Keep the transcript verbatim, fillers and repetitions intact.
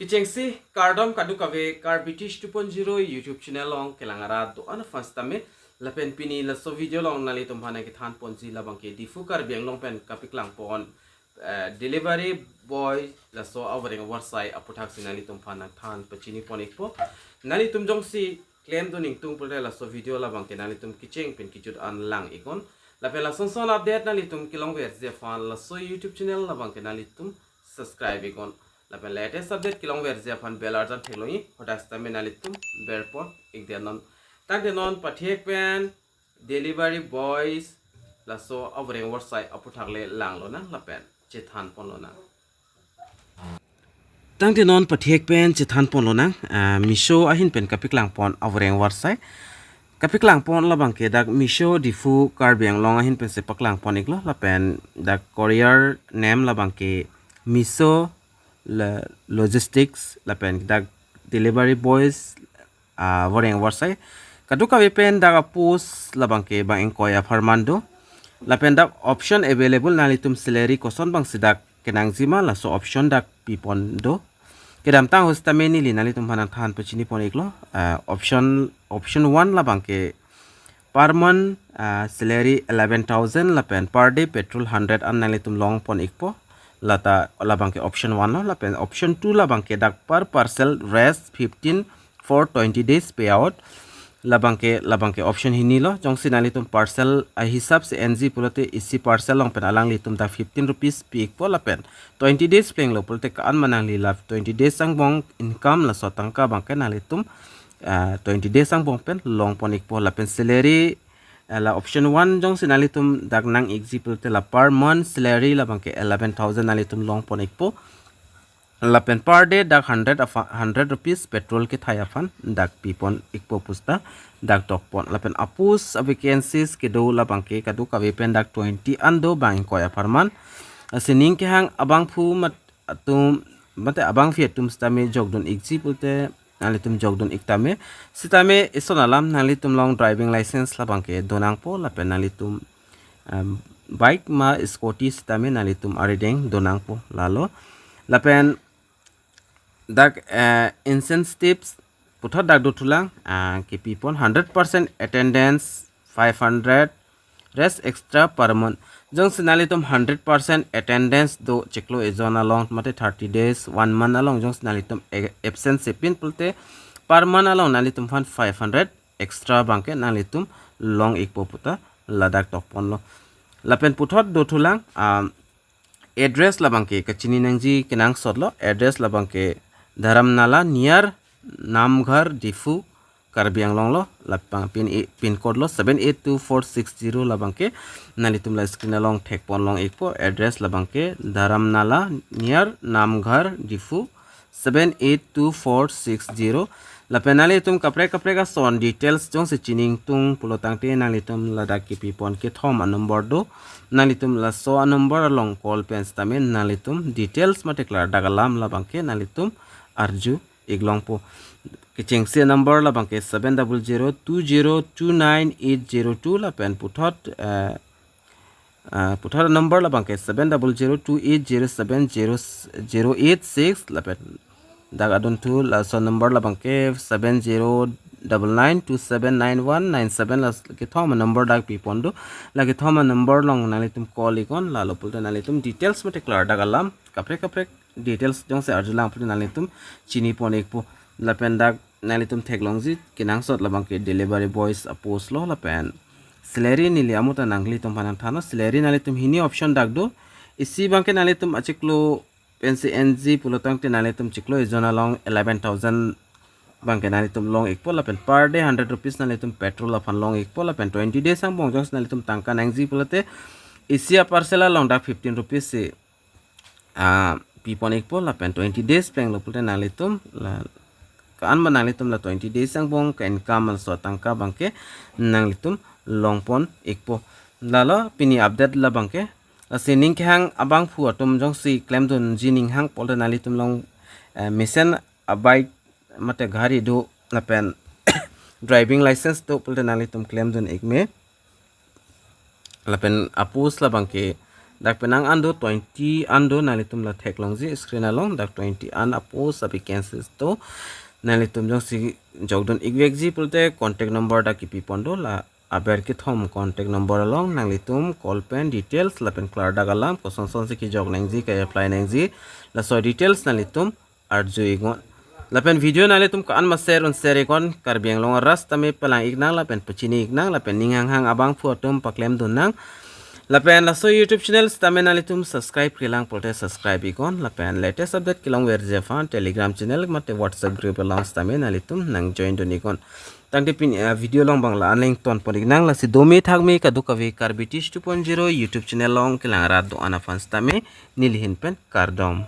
Kechengsi kardom kadokave Karbi Tish two point zero YouTube channel along kelang arat do-an aphan sitame, lapen pini laso video along nanglitum aphan nangkethan ponji labangke Diphu Karbi Anglong pen kapaklang pon, eh, delivery boy laso avoreng avarsai aputhaksi nanglitum aphan nangthan pachini pon ikpo. Nanglitum jongsi klemdun ingtung pulote laso video labangke nanglitum kecheng pen kejut an lang iknon. Lapen lason son update nanglitum kelongverji aphan laso YouTube channel labangke nanglitum subscribe iknon. Lapen latest update kelongverji aphan bell arjan theklongji, hadak sitame nanglitum berpon ikdetnon. Tangte non pathek pen delivery boys laso avoreng avarsai aputhak le langlonang lapen chethan ponlonang. Tangte non pathek pen chethan ponlonang, ah, Meesho ahin pen kapaklang pon avoreng avarsai. Kapaklang pon labangke dak Meesho Diphu Karbi Anglong ahin pensi paklang pon iklo, lapen dak courier name labangke Meesho la logistics, lapen dak delivery boys, ah, avoreng avarsai. Kadokave pen dak a-post labangke bang ingkoi apharman do. Lapen dak option available, nanglitum salary koson bangsi dak kenangjima laso option dak pipon do. Kedamtang ahut sitame neli nanglitum aphan nangthan pachini pon iklo. Ah, option, option one labangke per month, ah, salary eleven thousand lapen per day petrol hundred an nanglitum long pon ikpo. Lata labangke option one lo, lapen option two labangke dak per parcel rest fifteen for twenty days payout. Labangke, labangke option hini lo, jongsi nanglitum parcel ahisap si enji pulote isi parcel along pen alanglitum dak fifteen rupees pi ikpo lapen twenty days plenglo pulote ka-an ma nangli la twenty days angbong income laso atangka abangke nanglitum, ah, twenty days angbong pen long pon ikpo. Lapen salary, eh, la option one jongsi nanglitum dak nang ikji pulote la per month salary labangke eleven thousand nanglitum long pon ikpo. Lapen per day dak hundred apha-, hundred rupees petrol kethai aphan dak pipon ikpo pusta dak tokpon. Lapen a-post a-vacancies kedo labangke kadokave pen dak twenty an do bang ingkoi apharman. Lasi ning kehang abangphu mat atum, mate abangpi atum sitame jokdun ikji pulote nanglitum jokdun ik tame. Sitame ison alam, nanglitum along driving license labangke donangpo lapen nanglitum, em, bike ma scooty sitame nanglitum arideng donangpo lalo. Lapen dak, eh, incentives puthot dak dothulang, ah, kepipon hundred percent attendance, five hundred rest extra per month. Jongsi nanglitum hundred percent attendance do chiklo ejon along mate thirty days, one month along jongsi nanglitum e-, absent si pin pulote per month along nanglitum aphan five hundred extra abangke nanglitum long ikpo puta ladak tokponlo. Lapen puthot dothulang, um, address labangke kachini nangji kenangsotlo, address labangke Dharamnala near Namghar Diphu Karbi Anglong lo, lapang pin, pin code lo seven eight two four six zero labangke nanglitum la screen along thekpon long ikpo, address labangke Dharamnala near Namghar Diphu seven eight two four six zero. Lapen nanglitum kaprek kaprek ason details jongsi chini ingtung pulo tangte nanglitum ladak kepipon kethom a-number do. Nanglitum laso a-number along call pen sitame nanglitum details mate klardak alam labangke nanglitum arju iklongpo. Kechengsi a-number labangke seven double zero two zero two nine eight zero two lapen puthot, eh, ah, puthot a-number labangke seven double zero two eight zero seven zero, zero eight six lapen dak adunthu laso number labangke seven zero double nine two seven nine one nine seven la kethom a-number dak pipon do. La kethom a-number along nanglitum call iknon, lalo pulote nanglitum details mate klardak alam kaprek kaprek details jongsi arjulang pulote nanglitum chini pon ikpo. Lapen dak nanglitum theklongji kenangsot labangke delivery boys a-post lo lapen salary neli amuta nanglitum aphan nangthanlo, salary nanglitum hini option dak do. Isi abangke nanglitum achiklo pensi enji pulo tangte nanglitum chiklo ejon along eleven thousand abangke nanglitum long ikpo lapen per day hundred rupees nanglitum petrol aphan long ikpo lapen twenty days angbong jongsi nanglitum tangka nangji pulote isi a-parcel along dak fifteen rupees si, ah, pipon ikpo lapen twenty days plenglo pulote nanglitum la ka-an ma nanglitum la twenty days angbong ka-income laso atangka abangke nanglitum longpon ikpo. Lalo pini update labangke. Lasi ning kehang abangphu atum jongsi klemdunji ning hang pulote nanglitum along, eh, mesen a-bike mate gari do lapen driving license do pulote nanglitum klemdun ikme. Lapen a-post labangke Dak penang an do, twenty an do, nanglitum la theklongji screen along, dak twenty an a-post a-vacancies do. Nanglitum jongsi jokdun-ikvekji pulote contact number dak kipipon do, la aber kethom contact number along nanglitum call pen details lapen klardak alam kosonson si kejok nangji, ke-apply nangji, laso details nanglitum arju-iknon. Lapen video nanglitum ko-an ma share un share-iknon, Karbi Anglong arat sitame palang-iknang lapen pachini-iknang lapen ning hanghang abangphu atum paklemdunnang. Lapen laso YouTube channel sitame nanglitum subscribe-kre lang pulote subscribe-iknon. Lapen latest update kelongverji aphan Telegram channel mate WhatsApp group along sitame nanglitum nang join dun-iknon. Tangte pini, eh, video along bang la-an le ingtonpon-iknang, lasi dome thakme kadokave Karbi Teach two point zero YouTube channel along kelang rat do-an aphan sitame neli ahin pen kardom.